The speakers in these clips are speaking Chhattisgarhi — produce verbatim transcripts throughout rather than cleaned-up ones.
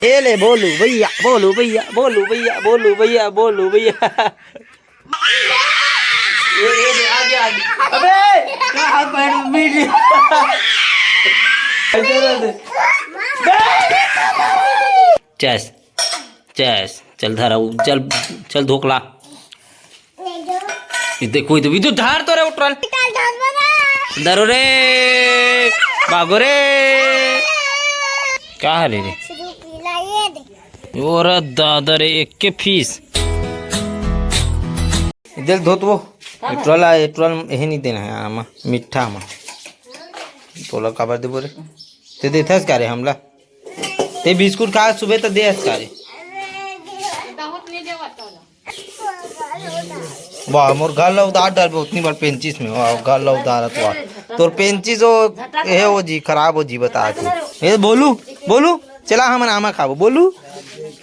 ए ले बोलू भैया, बोलू भैया, बोलू भैया, बोलू भैया, बोलू भैया। ये, ये दे, आगे, आगे। अबे, क्या हाथ पैर में मिल गया? चेस, चेस, चल धरा, चल, चल धोकला। ये देखो, ये तो, ये तो धार तो रे उठल। धरो रे, भागो रे। का हरे रे? ओ रे दादा रे, एक के फीस। दिल धोत वो। पेट्रोल आ, पेट्रोल यही नहीं देना है, आमा, मीठा आमा। तोला काबर देबो रे? ते देथस का रे हमला? ते बिस्कुट खा सुबह तो दे हस का रे? वाह, मोर घर ला उधार डालबे उतनी बार पेंचिस में। वाह, घर ला उधार तो वाह। तोर पेंचिस हो, ये हो जी, खराब हो जी, बता तू। ये बोलू, बोलू, चला हमन आमा खाबो, बोलू।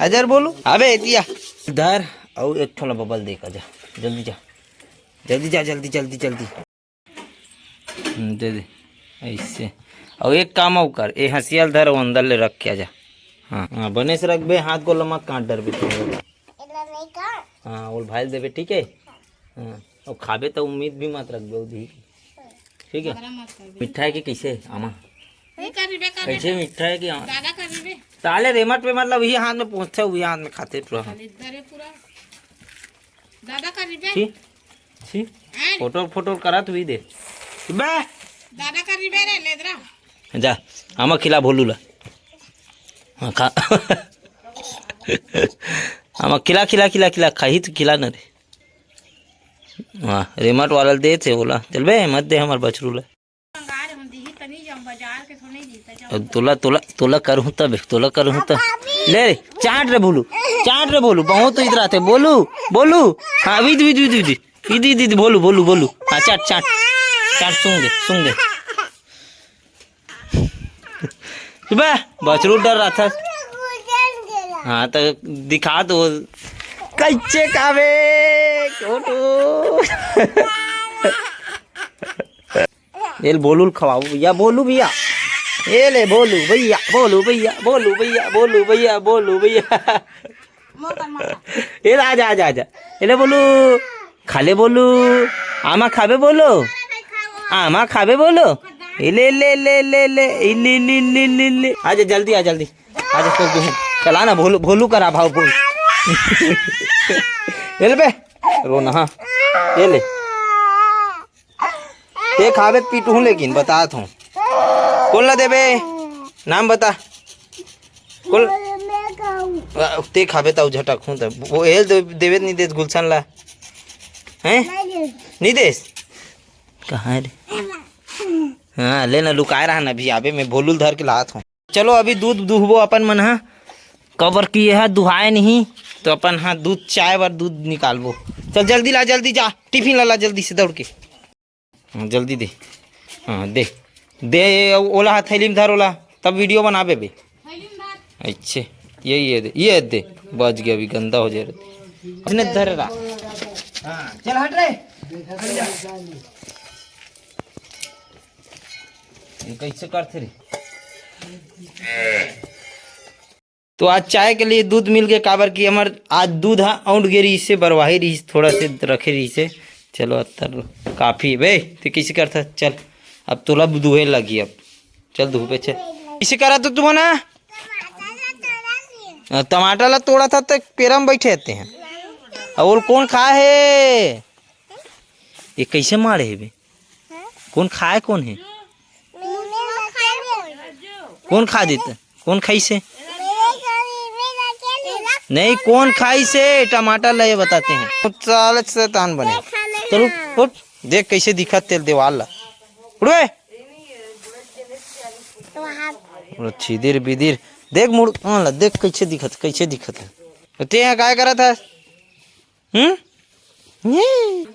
अजर बोलू, अबे एतिया। इधर, अउ एक ठो ला बबल दे का जा, जल्दी जा, जल्दी जा, जल्दी, जल्दी, जल्दी। हम्म, दे दे। ऐसे। अउ एक काम अउ कर, ए हंसिया ल धर, वो अंदर ले रख के आ जा। हाँ, हाँ, बने से रखबे, हाथ गोल मत काट डरबे तू। एला नहीं काट। हाँ, ओल भाई ल देबे, ठीक है? हाँ, अउ खाबे त उम्मीद भी मत रखबे, वो दी। ठीक है? झगड़ा मत करबे। मीठा है कि कैसे आमा? नहीं कर रिबे, कर कैसे रिबे। मीठा है कि आमा? दादा कर रिबे। ताले रेमट पे मतलब ये हाथ में पहुंचते हुए हाथ में खाते पूरा। खाली दरे पूरा। दादा का रिबे। छी, छी। हैं? फोटो, फोटो करत हुई दे। बे। दादा का रिबे रे, लेदरा। जा, आमा खिला भोलू ला। हाँ, खा। आमा खिला, खिला, खिला, खिला, खाही तो खिला ना रे। हाँ, रेमट वाला दे थे बोला। चल बे, मत दे हमार बछरू ला। मंगा ले, हम दीही तनी जम बाजार के थोड़ी दी त जम। अब तोला, तोला, तोला करहूं तब, तोला करहूं तब। ले रे, चाट रे बोलू, चाट रे बोलू, बहुत इधर आते, बोलू, बोलू। हाँ, with, with, with, with, with, with, with, बोलू, बोलू, बोलू। हाँ, चाट, चाट, चाट, सूंघ दे, सूंघ दे। बे, बछरू डर रहा था। हाँ, तो दिखा दो। कैसे खावे? छोटू। ये बोलू ल खवाओ भैया, बोलू भैया। ये ले बोलू भैया, बोलू भैया, बोलू भैया, बोलू भैया, बोलू भैया। ये ले आजा, आजा, आजा। ये ले बोलू, खा ले बोलू। आमा खाबे बोलो, आमा खाबे बोलो। ये ले, ले, ले, ले, ले, ये ले, ले, ले, ले, ले। आजा जल्दी, आ जल्दी। आजा तो बहन। चला ना भोलू, भोलू करा भाव बोल। ये ले बे, रो ना, हाँ। ये ले। ते खाबे त पीटहूं, लेकिन बतात हूं। कोन ला देबे? नाम बता। कोन? मैं खाऊं। आ, ते खाबे त झटक हूं त। वो एल दे-, देबे त नहीं देस गुलशन ला। हैं? नहीं देस। नहीं देस? कहाँ रे? हाँ, ले ना, लुकाए रहा ना, अभी आबे, मैं भोलू ल धर के लात हूं। चलो, अभी दूध दुहबो अपन मन हा, काबर कि ये हा दुहाए नहीं, तो अपन हा दूध, चाय बर दूध निकालबो। चल जल्दी ला, जल्दी जा, टिफिन ला, ला जल्दी से दौड़ के। हाँ, जल्दी दे, हाँ दे, दे, ओला हा थैली में धर ओला, तब वीडियो बनाबे बे। अच्छे, ये, ये दे, ये दे, बच गया, अभी गंदा हो जाए। इसने धर रहा। हाँ, चल हट रे। ये कैसे करथे रे? तो आज चाय के लिए दूध मिल गए, काबर कि हमर आज दूध हा औंट गे रहिस हे, बरवाही रहिस, थोड़ा से रखे रहिस हे। चलो, अत्तर काफी बे, ते किसी करता, चल, अब तोला दुहे लगी, अब चल धूपे चल। किसी करा तो तुम ना, टमाटर ला तोड़ा था तो पेरा में बैठे रहते हैं। और कौन खा है? ये कैसे मारे है बे? कौन खाए कौन है? कौन खा देता? कौन खाई से? नहीं, कौन खाई से टमाटर ला, ये बताते हैं। साले शैतान बने। चल उठ, उठ। देख कैसे दिखत तेल देवाल ला। उठ बे। उठ, छिदिर बिदिर। देख मुड़, हाँ ला, देख कैसे दिखत, कैसे दिखत है। तो ते यहाँ काय करत है? हम्म? ये।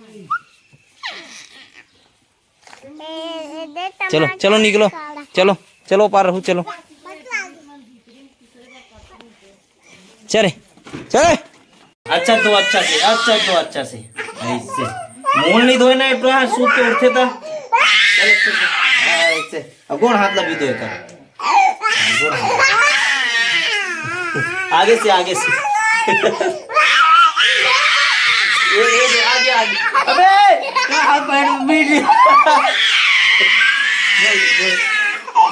चलो, चलो, निकलो। चलो, चलो, पार रहू, चलो। चले, चले। अच्छा तो अच्छा से, अच्छा तो अच्छा से। ऐसे। मूल नहीं धोए ना, एक तो सूत के उठे था। चल, अच्छे से। हाँ, ऐसे। अब गोड़ हाथ लगी धोए कर। गोड़ हाथ। आगे से, आगे से। ये, ये, ये, आगे, आगे। अबे, हाथ पैर में बीट।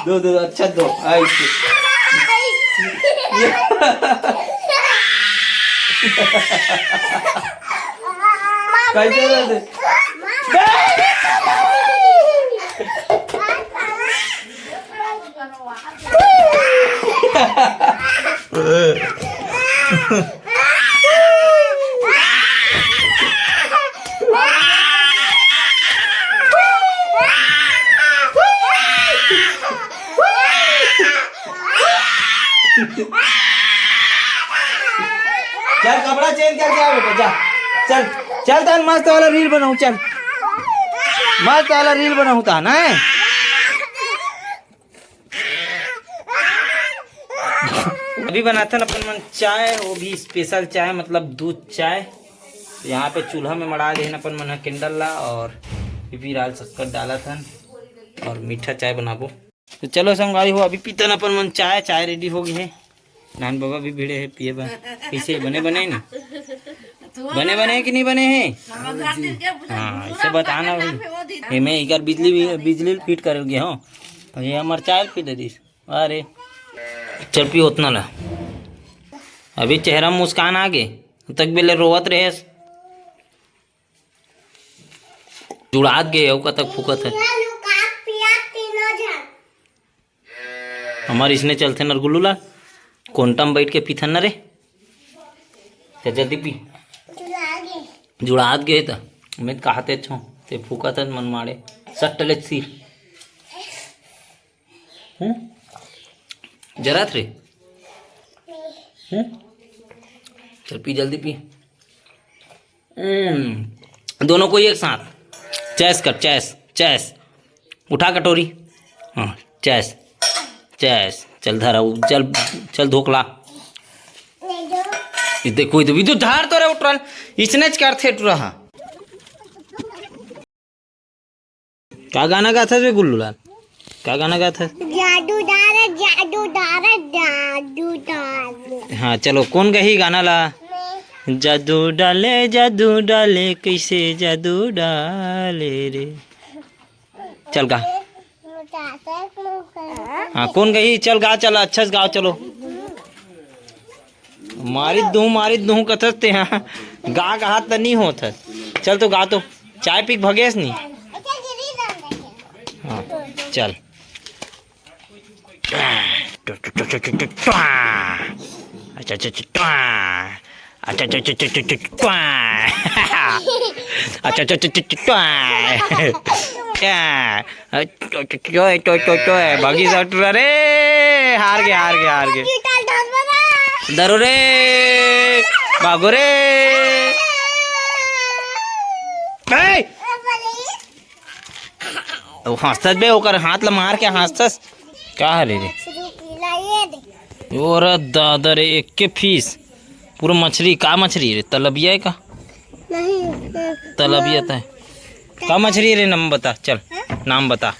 दो, दो, दो, अच्छा दो। हाँ, इसको। ये। कैसे रहते? चल, कपड़ा चेंज करके आ बेटा, जा। चल, चल, तन मस्त वाला रील बनाऊं, चल। मस्त वाला रील बनाऊं, ता ना है? अभी बनाथन अपन मन चाय, वो भी स्पेशल चाय, मतलब दूध चाय। तो यहाँ पे चूल्हा में मड़ा देहन अपन मन ह कैंडल ला, और पीपी लाल शक्कर डालत हन, और मीठा चाय बनाबो। तो चलो संगवारी हो, अभी पीतन अपन मन चाय, चाय रेडी हो गई है। नान बाबा भी भिड़े है पिए बर। कैसे बने, बने नहीं? बने, बने कि नहीं बने है? हाँ, इसे बताना भाई। ये मैं इकर बिजली भी, बिजली फिट कर गया हूँ। और ये हमार चाय फिट दे दिस। अरे, चल पी उतना ला। अभी चेहरा में मुस्कान आ गे, तक बेले रोवत रहेस। जुड़ात गे, अउ कतक फूकत है। हमार इसने चलथे नरगुल्लू ला, कोंटा में बैठ के पीथन न रे। ते जल्दी पी। जुड़ात गे त, मैं कहते छो, ते फूकत है मन मारे। सट्ट ले सी। हम्म? जरात रे। हम्म? चल पी, जल्दी पी। हम्म, दोनों को एक साथ। चैस कर, चैस, चैस। उठा कटोरी। हाँ, चैस, चैस। चल धरा, उ-, चल, चल धोकला। ये देखो, ये तो, ये तो झाड़ तो रे उठल। इसने च करथे टुरा हा। का गाना गाथस बे गुल्लू लाल? का गाना गाथस? जादू डाले, जादू डाले, जादू डाले। हाँ, चलो, कौन गही गाना ला? मैं। जादू डाले, जादू डाले, कैसे जादू डाले रे। चल गा। हाँ, कौन गही? चल गा, चल, अच्छा से गाओ, चलो। मारी दूँ, मारी दूँ कथस ते, हाँ। गा कहा त नहीं होत है। चल तो गा तो। चाय पी के भगेस नहीं। हाँ, चल। अच्छा, अच्छा, अच्छा, अच्छा, अच्छा, अच्छा, अच्छा, अच्छा, अच्छा, अच्छा, अच्छा, अच्छा, अच्छा, अच्छा, अच्छा, अच्छा, टोय, टोय, टोय, टोय, भागी सटुरा रे, हार गे, हार गे, हार गे। डरो रे, भागो रे। ए! ओ हंसत बे, ओकर हाथ ला मार के हंसतस। का हरे रे? ओ रे दादा रे, एक के फीस। पूरा मछरी, का मछरी रे? तलबिया है का? नहीं। तलबिया तो है। का मछरी रे, नाम बता, चल, हाँ? नाम बता।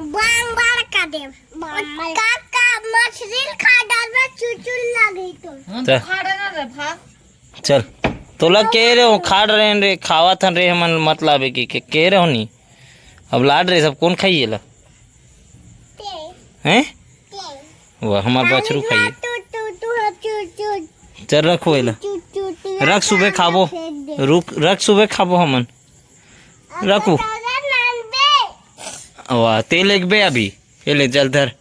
बांगड़ का देव। बांगड़। का, का मछली खा डालबे, चुचुन लगी तो। हाँ, तो तो खा रहे ना रे, भाग। चल, तोला कह रहे हो, खाड़ रहे रे, खावा थन रे, हमन मतलब है कि, कि कह रहे हो नहीं। अब लाड रे सब, कौन खाइए ला? हैं? वो हमार बछरू खाइए। चल रखो एला। रख, सुबह खाबो। रुक, रख, सुबह खाबो हमन। रखू। वाह, तेल एक बे अभी। ये ले, चल धर।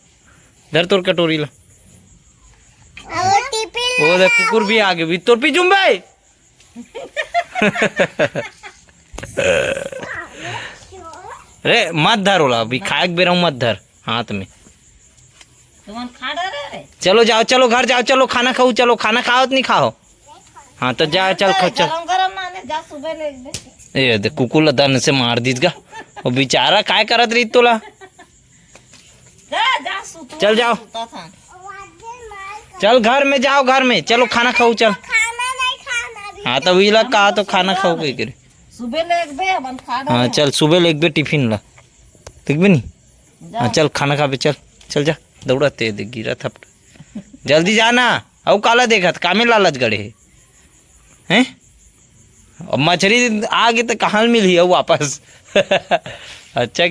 धर तोर कटोरी ला। वो देख, कुकुर भी आ गए, भी तोर पीछू में बे। रे, मत धर ओला, अभी खाए के बेरा हूँ, मत धर हाथ में। तुमन खा डरे रे। चलो जाओ, चलो घर जाओ, चलो खाना खाओ, चलो खाना खाओ, नहीं खाओ? हाँ तो जा, चल खा, चल। गरम गरम ना ले, जा सुबह ले एक दे। ए, देख कुकुर ला दन से मार दीस गा। वो बेचारा काय करत रही तोला। जा, जा, सुत, चल जाओ। सुता था। चल घर में जाओ, घर में। चलो खाना खाओ, चल। खाना नहीं खाना अभी। हाँ, तो वही लग कहा तो खाना खाओ कह के। सुबह ले एक बे, अपन खा हाँ, डाले। चल सुबह ले एक बे टिफिन ला। ठीक बे नहीं? जा। हाँ, चल खाना खा बे, चल। चल जा, दौड़ा ते दे गिरा थपट। जल्दी जा ना। अउ काला देखत, कामे लालच गड़े हे? हैं? अब मछरी आगे त कहाँ मिलही अउ वापस? अच्छा